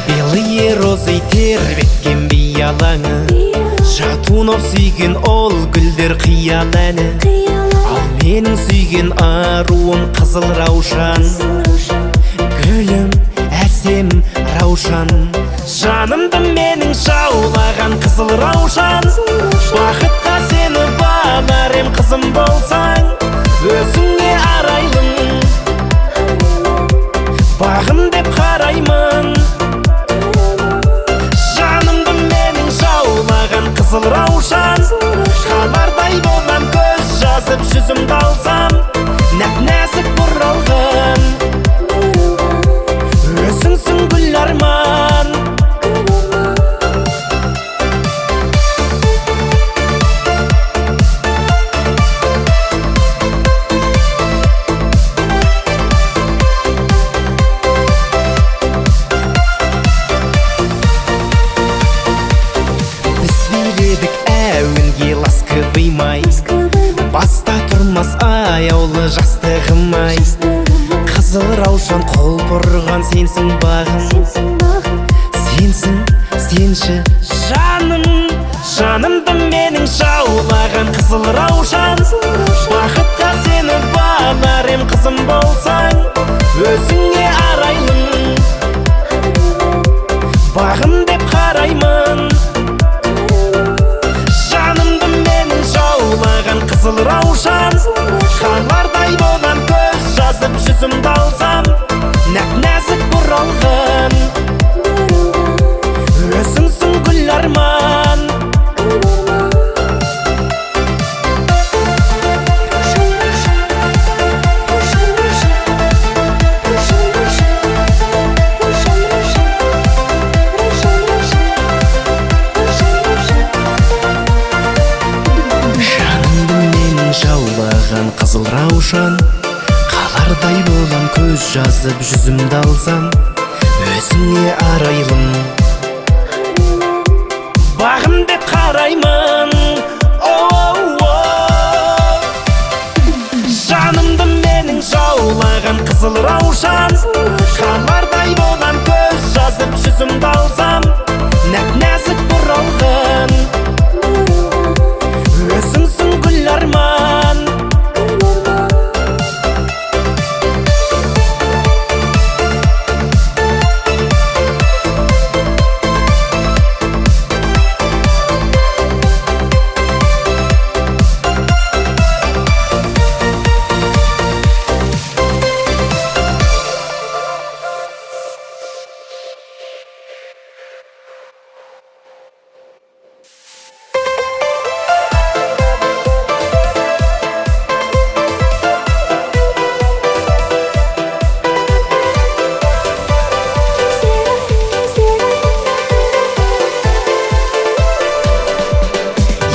Белые розы тербеткен биялаңы, Шатунов сүйген ол гүлдер қиял әні. Ал менің сүйген аруым қызыл раушан. Гүлім, әсем раушан. Жанымды менің жаулаған қызыл раушан. Бақытқа сені балар ем қызым болсаң, өзіңе арайлым, бағым деп қараймын. Жанымды менің жаулаған қызыл раушан. Қалардай болам көз жазып жүзімді алсам, нәп нәзік бұралған өзіңсің гүл арман. Біз биледік әуенге ласковый май, баста тұрмас аяулы жастығым ай. Қызыл раушан құлпырған сенсің бағым, сенсің, сенші жаным. Жанымды менің жаулаған қызыл раушан. Бақытқа сені балар ем қызым болсаң, өзіңе арайлым, бағым деп қараймын. Жанымды менің жаулаған қызыл раушан. Қалардай болам көз жазып жүзімді алсам, нәп нәзік бұралған өзіңсің гүл арман. Жанымды менің жаулаған қызыл раушан. Қалардай болам көз жазып жүзімді алсам, өзіңе арайлым, бағым деп қараймын. Оу-оу. Жанымды менің жаулаған қызыл раушан. Қалардай болам көз жазып жүзімді алсам, нәп нәзік бұралған өзіңсің гүл арман.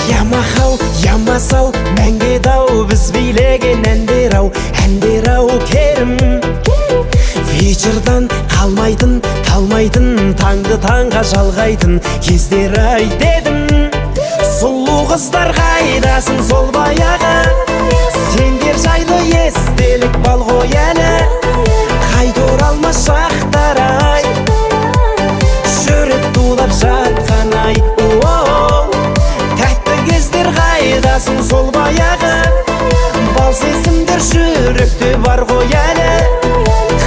Ямахау, ямасау, мәңгі дау, біз билеген әндер ау, әндер ау керім. Вечердан қалмайтын, талмайтын, таңды таңға жалғайтын кездер ай дедім. Сұлу қыздар қайдасың сол баяғы, сендер жайлы естелік бал ғой әлі. Қайта оралмас шақтар ай, жүрек тулап жатқан ай. Оу, тәтті кездер қайдасың сол баяғы, бал сезімдер жүректе бар ғой әлі.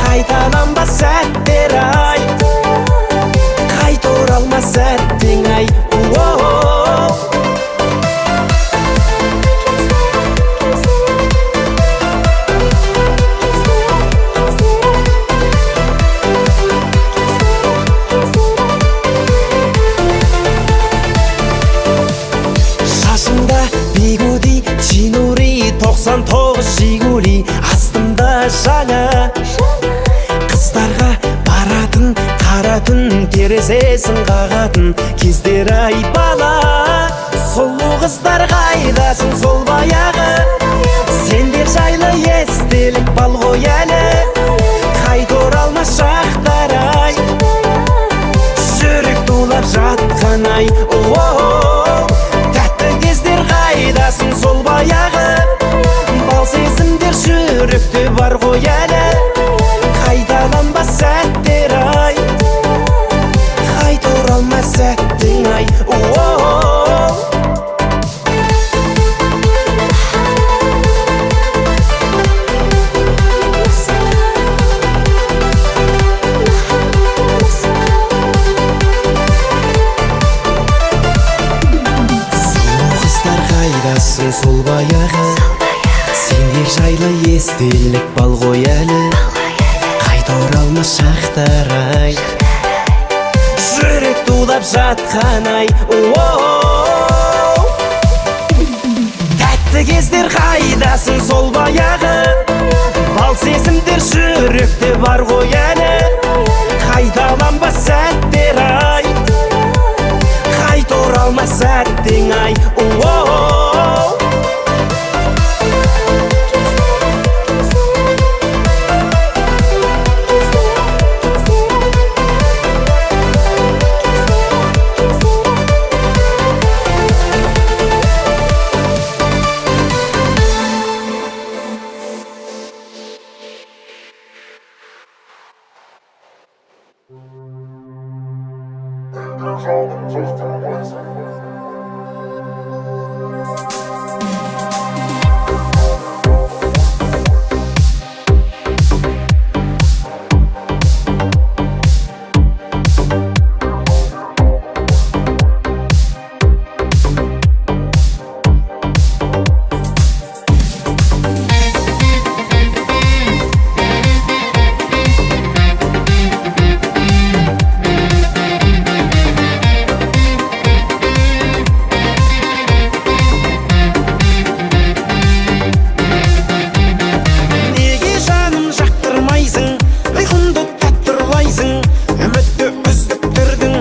Қайталанбас сәттер ай, қайта оралмас сәттің ай. Оу. Шашыңда бигуди, чинури, 99 Жигули, астымда жаңа. Қыздарға баратын қара түн, терезесін қағатын кездер ай бала. Сұлу қыздар қайдасың сол баяғы, сендер жайлы естелік бал ғой әлі. Қайта оралмас шақтар ай, жүрек тулап жатқан ай. Оу, тәтті кездер қайдасың сол баяғы, бал сезімдер жүректе бар ғой әлі. Қайталанбас сәттер ай, Қайдасың сол баяғы? Сендер жайлы естелік бал ғой әлі. Қайта оралмас шақтар ай, жүрек тулап жатқан ай. Оу! Тәтті кездер, қайдасың сол баяғы? Бал сезімдер жүректе бар ғой әлі. Қайталанбас сәттер ай, қайта оралмас сәттен ай. Оу! Неге жаным жақтырмайсың, ұйқымды тәтті ұрлайсың, үмітті үздіктірдің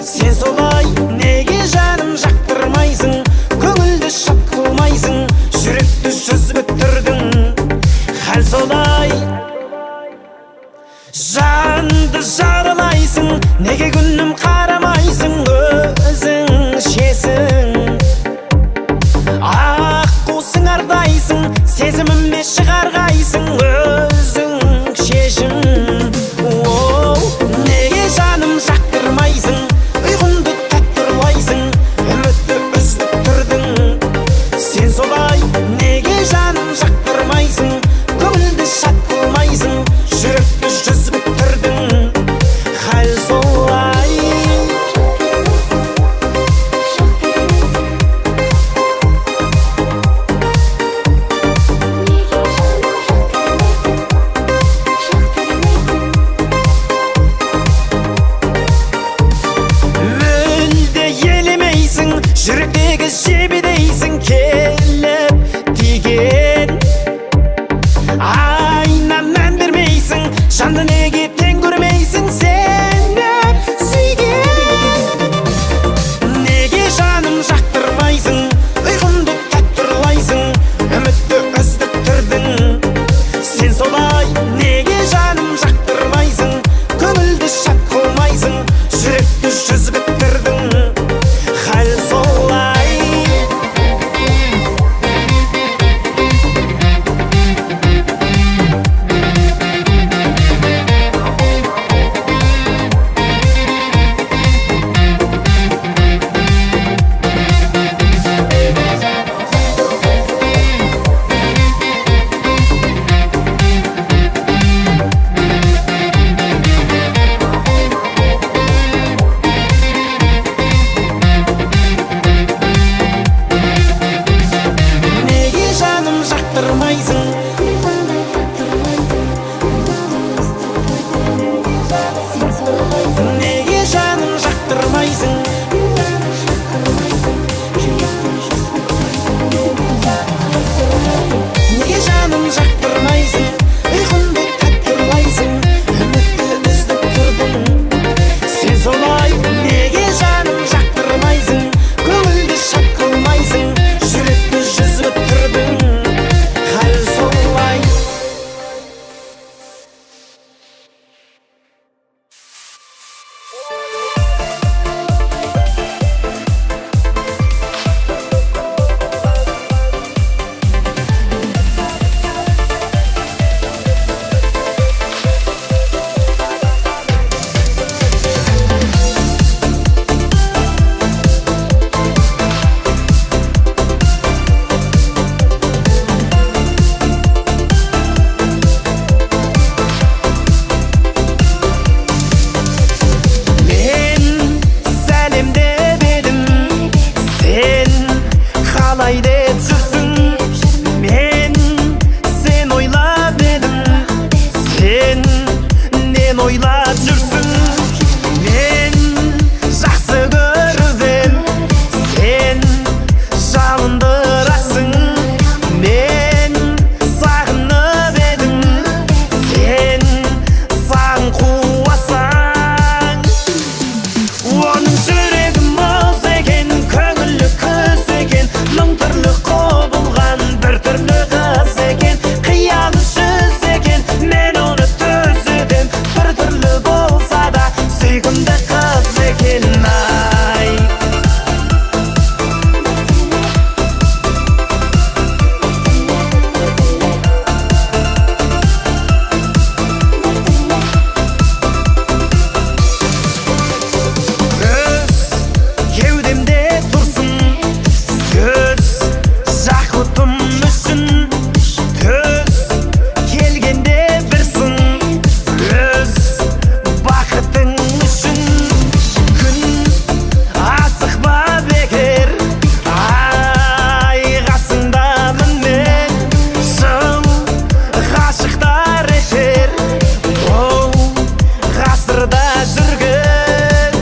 сен солай. Неге жаным жақтырмайсың, көңілді шат қылмайсың, жүректі жүз бүктірдің, хал солай. Жанды жаралайсың, неге күнім қарамайсың, өзің шесің. Ақ қусың ардайсың, сезіміме шығарғайсың, өзің шешім. Оу, неге жаным жақтырмайсың, ұйқымды тәтті ұрлайсың, үмітті үздіктірдің сен солай. Неге жаным жақтырмайсың, көңілді шат қылмайсың, жүректі жүз бүктірдің, хал солай. Мүлде елемейсің, жүректегі жебедейсің, келіп тиген айна мән бермейсің, жанды неге тең көрмейсің, сені сүйген. Неге жаным жақтырмайсың, ұйқымды тәтті ұрлайсың, үмітті үздіктірдің сен солай. Неге жаным жақтырмайсың, көңілді шат қылмайсың, жүректі жүз бүктірдің, хал солай. Неге жаным жақтырмайсың, неге жаным жақтырмайсың, неге жаным жақтырмайсың, ұйқымды тәтті ұрлайсың, үмітті үздіктірдің сен солай. Неге жаным жақтырмайсың, көңілді шат қылмайсың, жүректі жүз бүктірдің, хал солай. ғасырда жүрген.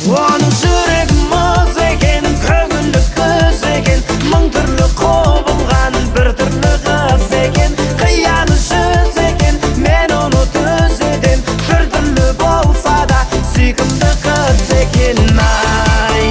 Оның жүрегі мұз екен, көңілі күз екен, мың түрлі құбылған бір түрлі қыз екен. Қиялы жүз екен, мен оны түзетем, бір түрлі болса да сүйкімді қыз екен ай.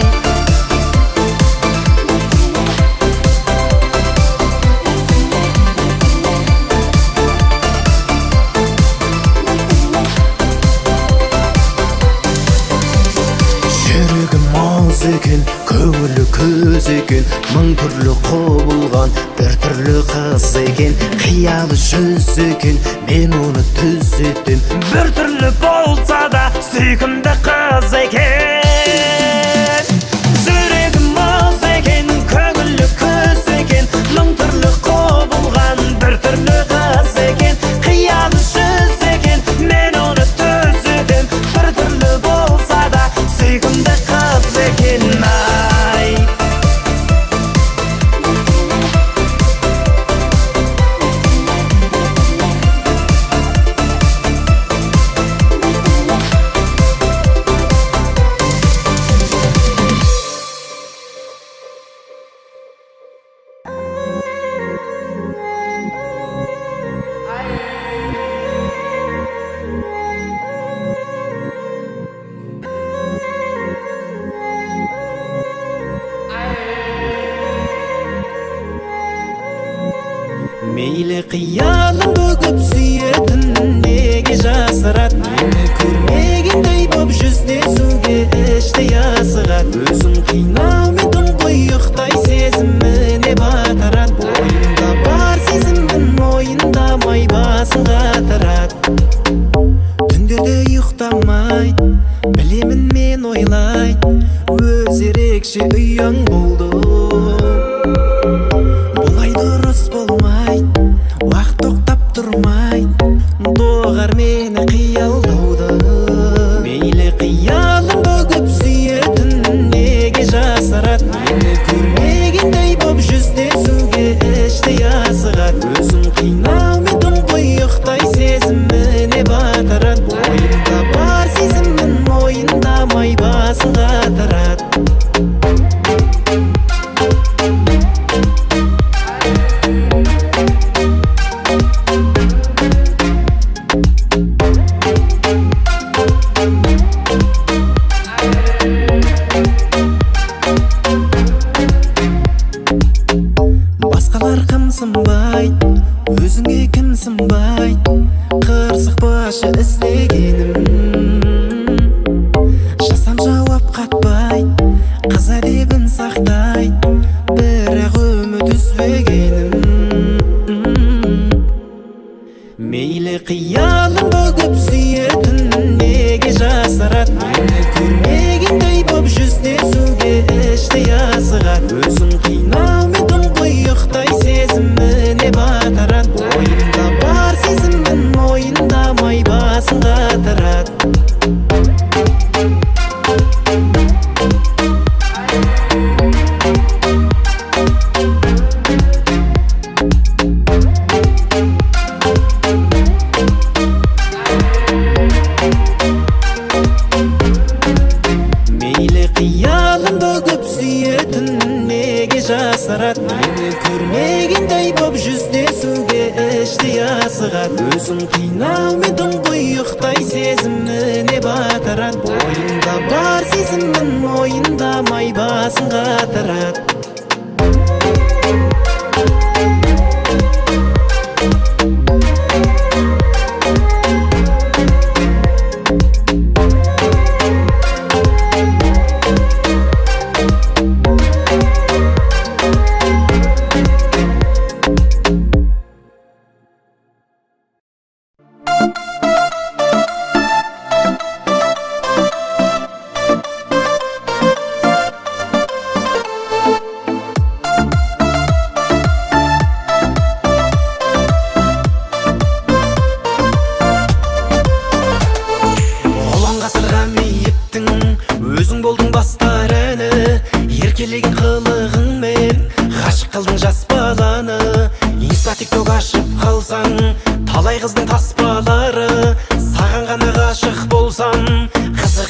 Жүрегі мұз екен, көңілі көз екен, мың түрлі құбылған бір түрлі қыз екен. Қиялы жүз екен, мен оны түзетем, бір түрлі болса да сүйкімді қыз екен. Жүрегі мұз екен, көңілі көз екен, мың түрлі құбылған бір түрлі қыз екен. Қиялы жүз екен, мен оны түзетем, бір түрлі болса да сүйкімді қыз екен ай. Мейлі қиялымды көп сүйетін, неге жасырады? Мені көрмегендей боп жүздесуге іштей асығады. Өзін қинаумен тұңғиықтай сезіміне батырады. Бойында бар сезімін мойындамай басын қатырады. Түндерде ұйықтамайды, білемін мен ойлайды, өз ерекше ұяң болды. Бұлай дұрыс болмайды, уақыт тоқтап тұрмайды, доғар мені қиялдауды. Мейлі қиялымды көп сүйетін, неге жасырады? Мені көрмегендей боп жүздесуге іштей асығады. Өзін қинаумен тұңғиықтай сезіміне батырады. Бойында бар сезімін мойындамай басын қатырады. Басқалар қымсынбайды, өзіңе кім сынбайды? Қырсықпашы іздегенім. Жазсам жауап қатпайды, қыз әдебін сақтайды, бірақ үміт үзбегенім. Мейлі қиялымды көп сүйетін, неге жасырады? Мені көрмегендей боп жүздесуге іштей асығады. Өзін қинаумен тұңғиықтай сезіміне батырады. Бойында бар сезімін мойындамай басын қатырады. Мейлі қиялымды көп сүйетін, неге жасырады? Мені көрмегендей боп жүздесуге іштей асығады. Өзін қинаумен тұңғиықтай сезіміне батырады. Бойында бар сезімін мойындамай басын қатырады.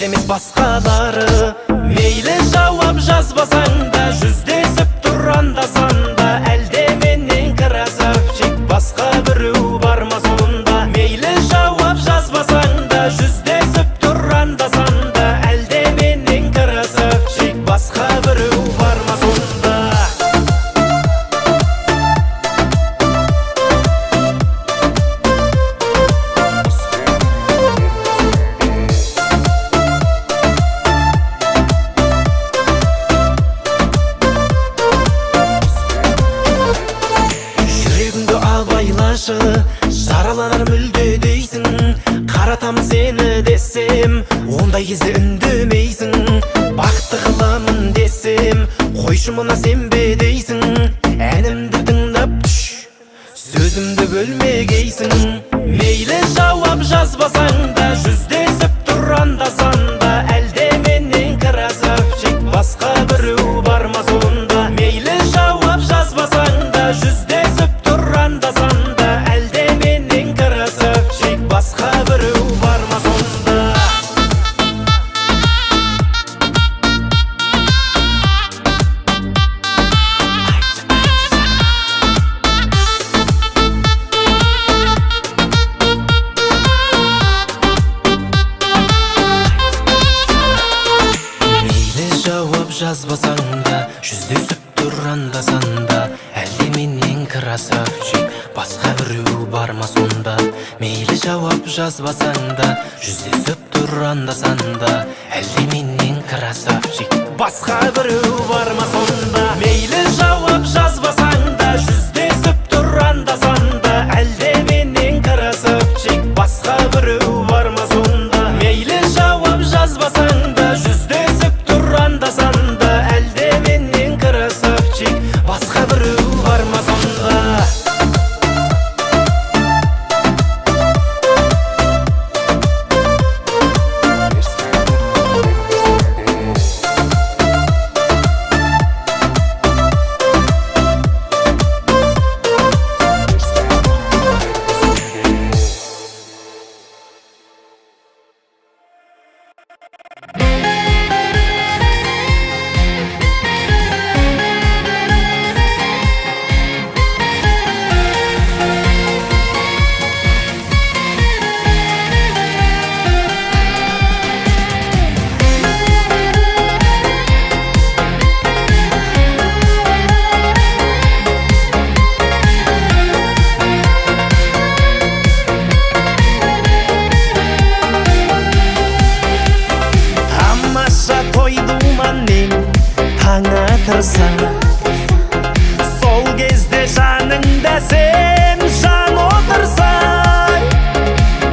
Лайық емес басқалары. Мейлі жауап жазбасаң да, жүздесіп тұр анда-санда. Әлде менен красавчик басқа біреу бар ма сонда? Мейлі жауап жазбасаң да, жүздесіп тұр анда-санда. Әлде менен красавчик басқа біреу бар ма сонда? Жүрегіңді абайлашы, жараланар мүлде дейсің. Қаратамын сені десем, ондай кезде үндемейсің. Бақытты қыламын десем, қойшы мына сенбе дейсің. Әнімді тыңдап түш, сөзімді бөлмегейсің. Мейлі жауап жазбасаң да, жүздесіп тұр анда-санда. Әлде менен красавчик басқа біреу бар ма сонда? Мейлі жауап жазбасаң да, жүздесіп тұр анда-санда. Әлде менен красавчик басқа біреу бар ма сонда? Мейлі жауап жазбасаң да, жүздесіп тұр анда-санда. Әлде менен красавчик басқа біреу бар ма сонда? Мейлі жауап жазбасаң да, жүздесіп тұр анда-санда. Әлде менен красавчик басқа біреу бар ма сонда? Мейлі жауап жазбасаң да, жүздесіп тұр анда-санда. Әлде менен красавчик басқа біреу бар ма сонда? Мейлі жауап жазбасаң да, жүздесіп тұр анда-санда. Әлде менен красавчик басқа біреу бар ма сонда? Тамаша той думанмен таң атырса, сол кезде жаныңда сен жан отырса.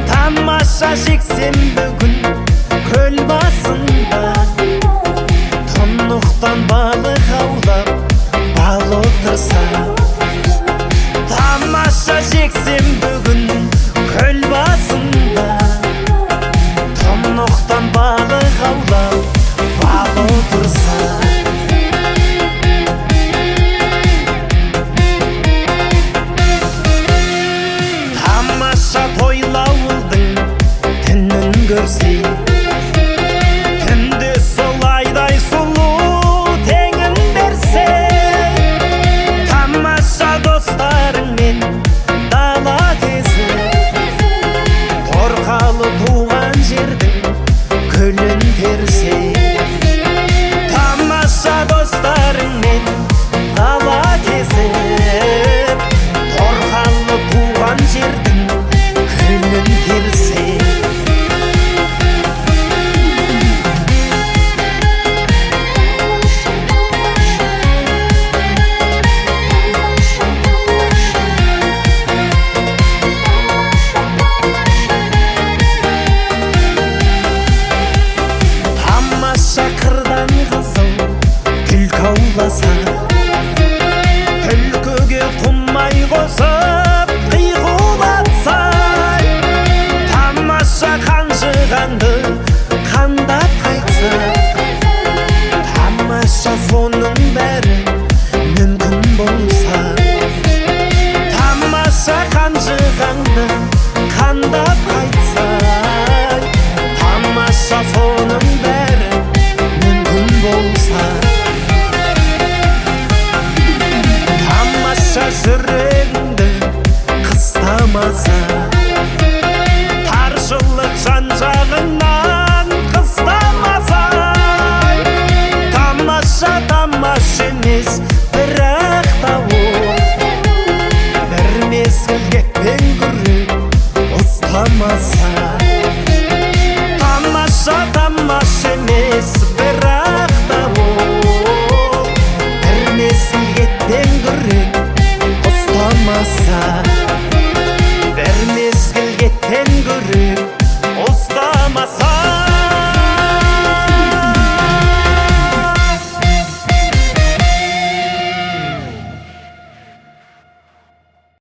Тамаша жексенбі күн көл басында, тұнықтан балық аулап бал отырса. Тамаша жексенбі күн көл басында, тұнықтан балық аулап бал отырса. Тамаша тойлы ауылдың түнін көрсе, түнде сол айдай сұлу теңін берсе. Тамаша достарыңмен дала кезіп, торқалы туған жердің күлін терсе. Тамаша достарыңмен дала кезіп, торқалы туған жердің күлін терсе. Тамаша қырдан қызыл түлкі ауласа, түлкіге құмай қосып қиқулатса. Тамаша қанжығаңды